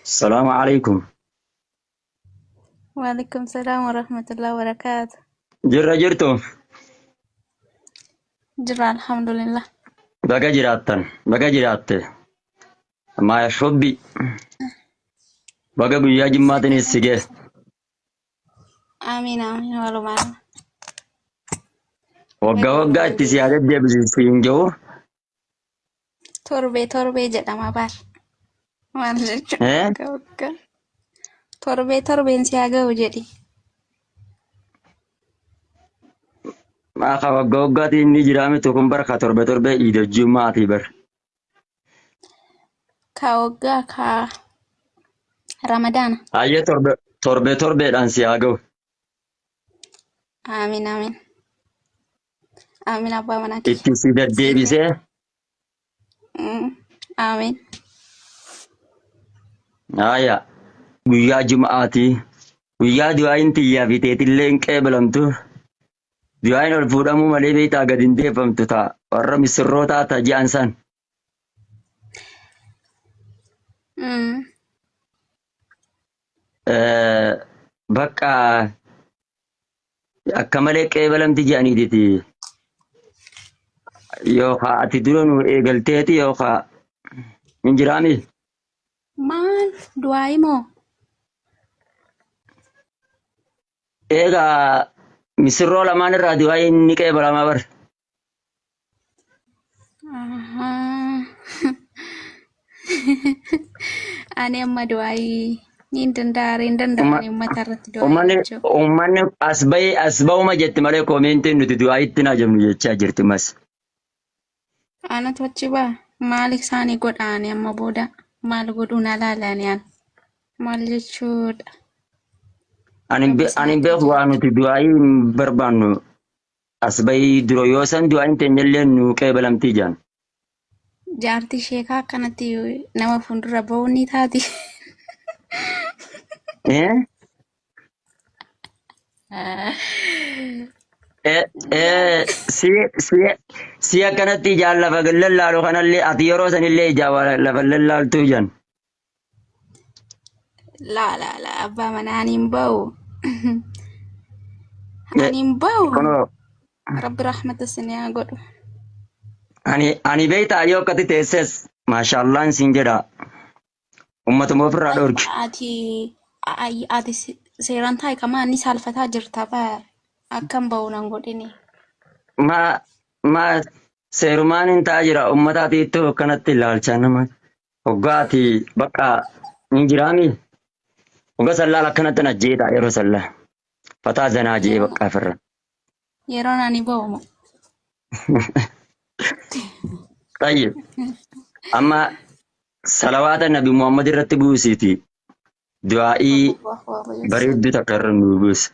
Salaamu alaikum. Waalaikum salaam warahmatullahi wabarakaatu. Jirra jirtu. Jira alhamdulillah. Baga jiraattan. Baga jiraatte. Maaya shobbi. Baga guyyaa jimmaatiin si gee. Amiin amiin walumaan. Waggaa waggaa itti si yaadee deebisu siin jiru. Torbee torbee jedhama bar. Maal jechuudha? Eh? Waggaa waggaa. Torbee torbeen si haa ga'u jedhi. Maa waggaa waggaatiin ni jiraa miti kun barka torbe torbee iida jimmaatii bar. Ka waggaa ka Ramadaana. Hayyee torbe torbe torbeedhaan si haa ga'u. Amiin amiin. Amiin abbaa manaa kiyya. Itti si deddeebisee Amiin. Haaya guyyaa jim'aatii guyyaa du'aayin tiyyaa fi teetillee hin qeebalamtu. Du'aayin ol fuudhamuu malee beektaa gad hin deeffamtu ta'a warra misirrootaa ta ji'an san. Bakka akka malee qeebalamti jedhaniititi. Yookaan ati dura nu eegalteeti yookaan hin jiraami. Maal du'aayi moo? Eegaa misirroo lamaan irraa du'aayin ni qeebalamaa bar. Ahaa. Ani amma du'aayii ni hin danda'a hin danda'ani uummata irratti du'aayii Uummanni gochuu. uummanni as bahi as bahuma jetti malee koomeentiin nuti du'aayitti hin ajabnu jechaa jirti mas. Anatu achi ba'a. Maal isaanii godha ani amma booda maal godhuu na laalani an maal jechuudha. Ani hin Rabbi be- ani hin isaan beeku waa nuti du'aayii hin barbaannu as bahii dura yoo san du'aayin teenyallee nu qeebalamtii jaan. Jaartii sheekaa akkanatti nama fuuldura ba'uun ni taati. Eh? Eh, eh, si si si akkanatti ijaan lafa lallaalu kanallee ati yeroo sanillee ijaan lafa lallaaltuu jaan. Laa laa laa abbaa manaa ani hin ba'u. Ani hin ba'u. Kunoo Rabbi rahmata isin haa godhu. ani beektaa yoo akkatti teesses maashaallaan siin jedha. Ummatuma ofirraa dhorki. Ati ati seeraan taa'i kamaa inni saalfataa jirta baar. Akkam ba'u nan godhini. Ma ma seerumaan hin ta'a jira ummataati ittoo akkanatti ilaalchaa nama. Hoggaa ati bakka hin jiraami. Hoggaa sallaal akkanatti na jeeta yeroo sallaa. Fataa zanaa jee bakka ofirra. Yeroon ani ba'u moo? Tayyib. Amma salawaata Nabi Muhammad irratti buusiiti. Du'aa'ii Sallallahu alaihi wasallam. bareedduu takka irra nu buusi.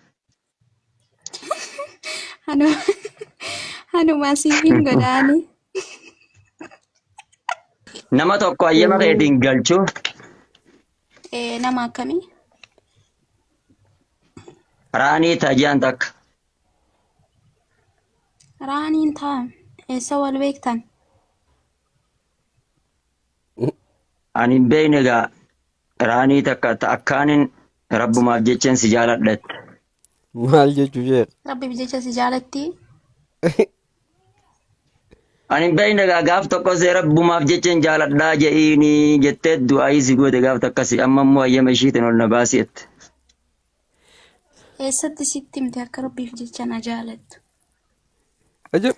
Anuma siifin godhaani. Nama tokko hayyama keetiin galchuu Nama akkamii? Raanii tajaan takka. Raaniin taa'an eessa wal beektan? Ani hin beekne egaa raanii takka ta akkaanin rabbumaaf jechan si jaaladhette. Maal jechuu sheekh? Rabbiif jecha si jaalatti. Ani hin beekne egaa gaaf tokko see rabbumaaf jechan jaaladhaa je'iini jettee du'aayii si goote gaaf takkasi amma immoo hayyama ishiitiin ol na baasi jette. Eessatti sitti himte akka rabbiif jecha na jaalattu? Ajab.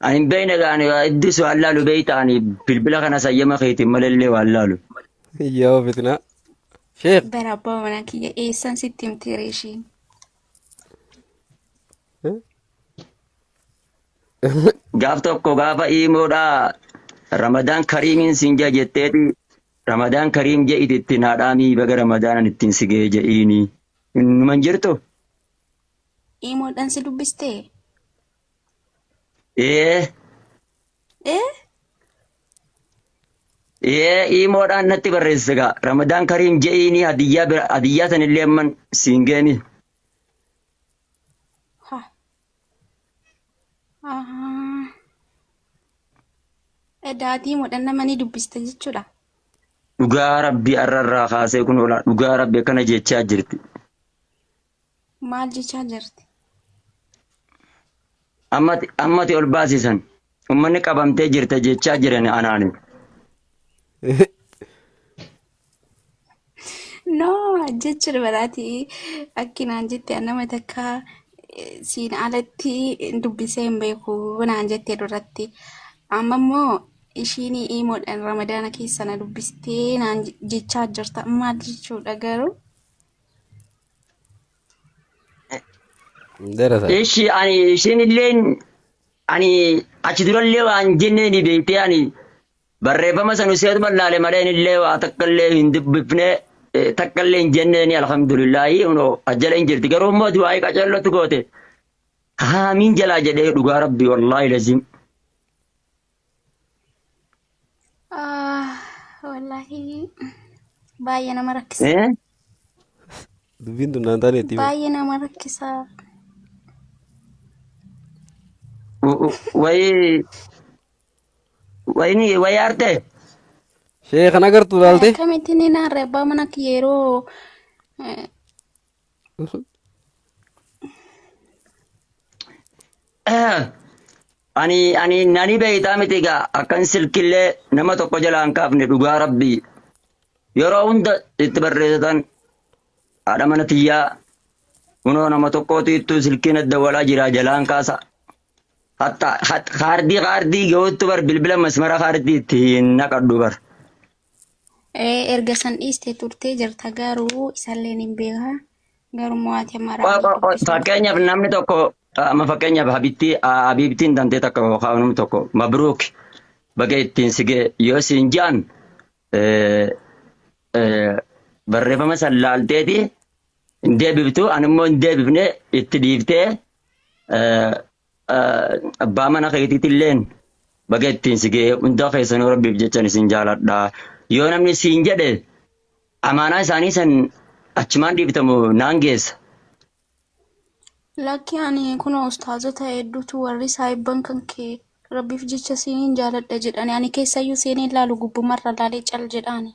Ani hin beekne egaa ani waa iddis waan laalu beekta ani bilbila kanas hayyama keetiin malallee waan laalu. Yaa fitnaa. Sheekh. Bara abbaa manaa kiyya eessan sitti himte ree ishiin? Gaaf tokko gaafa iimoodhaa Ramadaan Kariimiin siin jaa jetteeti Ramadaan Kariim je'iti itti naa dhaamii baga Ramadaanan ittiin si ga'e je'iini. Numan jirtu? Iimoodhaan si dubbistee? Ee Ee? ee iimoodhaan natti barreesse gaa Ramadaan Kariim je'iini hadiyyaa bira hadiyyaa sanillee amman siin geemi. Ha. Ahaa. Edaatii iimoodhaan nama ni dubbiste jechuudha. Dhugaa rabbii arrarraa kaasee kun oolaa dhugaa rabbii akkana jechaa jirti. Maal jechaa jirti? Ammati ammati ol baasisan. Uummanni qabamtee jirta jechaa jiran anaani. No, jechuudha baraati akki naan jette nama takka siin alatti dubbisee hin beeku naan jette duratti. Amma immoo ishiin imoodhaan ramadaana keessa na dubbistee naan jechaa jirta. Maal jechuudha garuu? Derasa. Ishi ani ishiin illeen ani achi durallee waan jennee ni beektee ani barreeffama sanu seetuma laale malee illee waa takka illee hin dubbifne takka illee hin jenneeni alhamdulillahi unoo ajjala hin jirti garuu immoo du'aa'ii qacellotti goote haamiin jalaa jedhee dhugaa rabbi wallaahi lazim. Ah, wallaahi baay'ee nama rakkisa. Eh? Dubbiin tun naan taane itti hima. Baay'ee nama rakkisa. Wayii wayini wayii aarte. Sheekh kan agartuu laalte? Akkamitti ni naarre abbaa mana kiyya yeroo Ani nani beeytaa miti egaa akkan silkillee nama tokko jalaa hin kaafne dhugaa rabbii yeroo hunda itti barreessatan haadha mana tiyyaa kunoo nama tokkootu ittuu silkiin adda walaa jira jalaan kaasa. Hatta kaardii kaardii ga'utti bar bilbila masmara kaardii itti hin naqadhu bar. Erga san dhiiste turtee jirta garuu isalleen hin beekaa. Garuu immoo ati amma Qoy raawwii qoy qoy dubbisuu fakkeenyaaf namni tokko amma fakkeenyaaf habittii habiibtiin tantee takka yookaan namni tokko mabruuk baga ittiin si ga'e yoo siin ja'an barreeffama san laalteeti hin deebiftu ani immoo hin deebifne itti dhiiftee abbaa mana keetiitilleen baga ittiin si ga'e hunda keessanuu rabbiif jechan isin jaaladha yoo namni siin jedhe amaanaa isaanii san achumaan dhiiftamu naan geessa. Lakki ani kunoo ustaazota hedduutu warri saahibban kan kee rabbiif jecha siiniin jaaladha jedhani ani keessayyuu seenee laalu gubbumarra laalee cal jedhaani.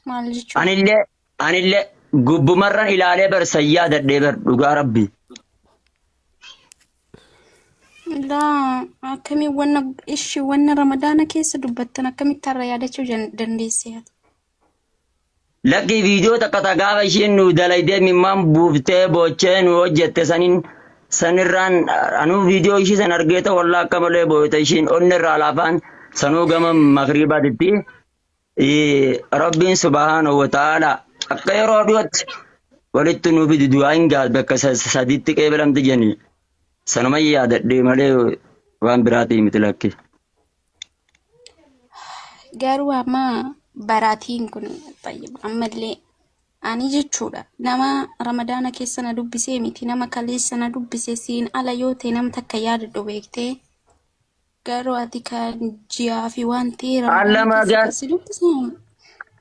Maal jechuudha? Anillee gubbumarran ilaalee bar sayyaa dadhee bar dhugaa rabbi. Laa akkamii wanna ishi wanna ramadaana keessa dubbattan akkamitti har'a yaadachuu dandeesse ati? Lakki viidiyoo takka ta gaafa isheen nu dalaydee mimmaan buuftee boochee nu hojjette sanin sanirraan anuu viidiyoo ishii san argeeta wallaa akka malee booyte ishiin onni irraa laafaan sanuu gama makriibaatitti rabbiin subhaanahu wa ta'ala akka yeroo dhiyootti walitti nu fidu du'aan gaa bakka sadiitti qeebalamti jenni sanuma yaadadhee malee waan biraatii miti lakki. Garuu amma baraatiin kun tayyib ammallee ani jechuudha nama ramadaana keessa na dubbisee miti nama kaleessa na dubbise siin ala yoo ta'e nama takka yaadadhu beektee garuu ati kan ji'aa fi waan ta'e ramadaana Allama keessa gaan kan si dubbise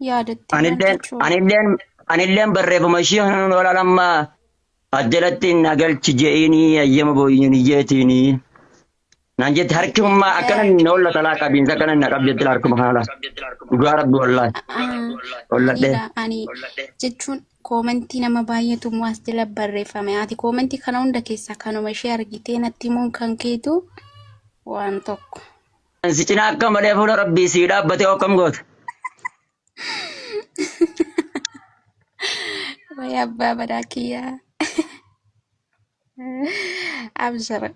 yaadatte maal anilleen jechuudha. anilleen anilleen barreeffama ishii kanan olaanammaa ajjalatti na galchi je'inii ayyama booyyini jeetiinii naan jette harki hummaa akkana na olla talaa qabiinsa akkana na qabjetti harkuma kana dhugaa rabbi wallaahi holladhee. Anidha ani jechuun koomentii nama baay'eetu immoo as jala barreeffame. Ati koomentii kana hunda keessaa kanuma ishee argitee natti himuun kan keetu waan tokko. Si cinaa akka malee fuula rabbii sii dhaabbatee akkam goota. Wayi abbaa badaa kiyyaa. Abshira.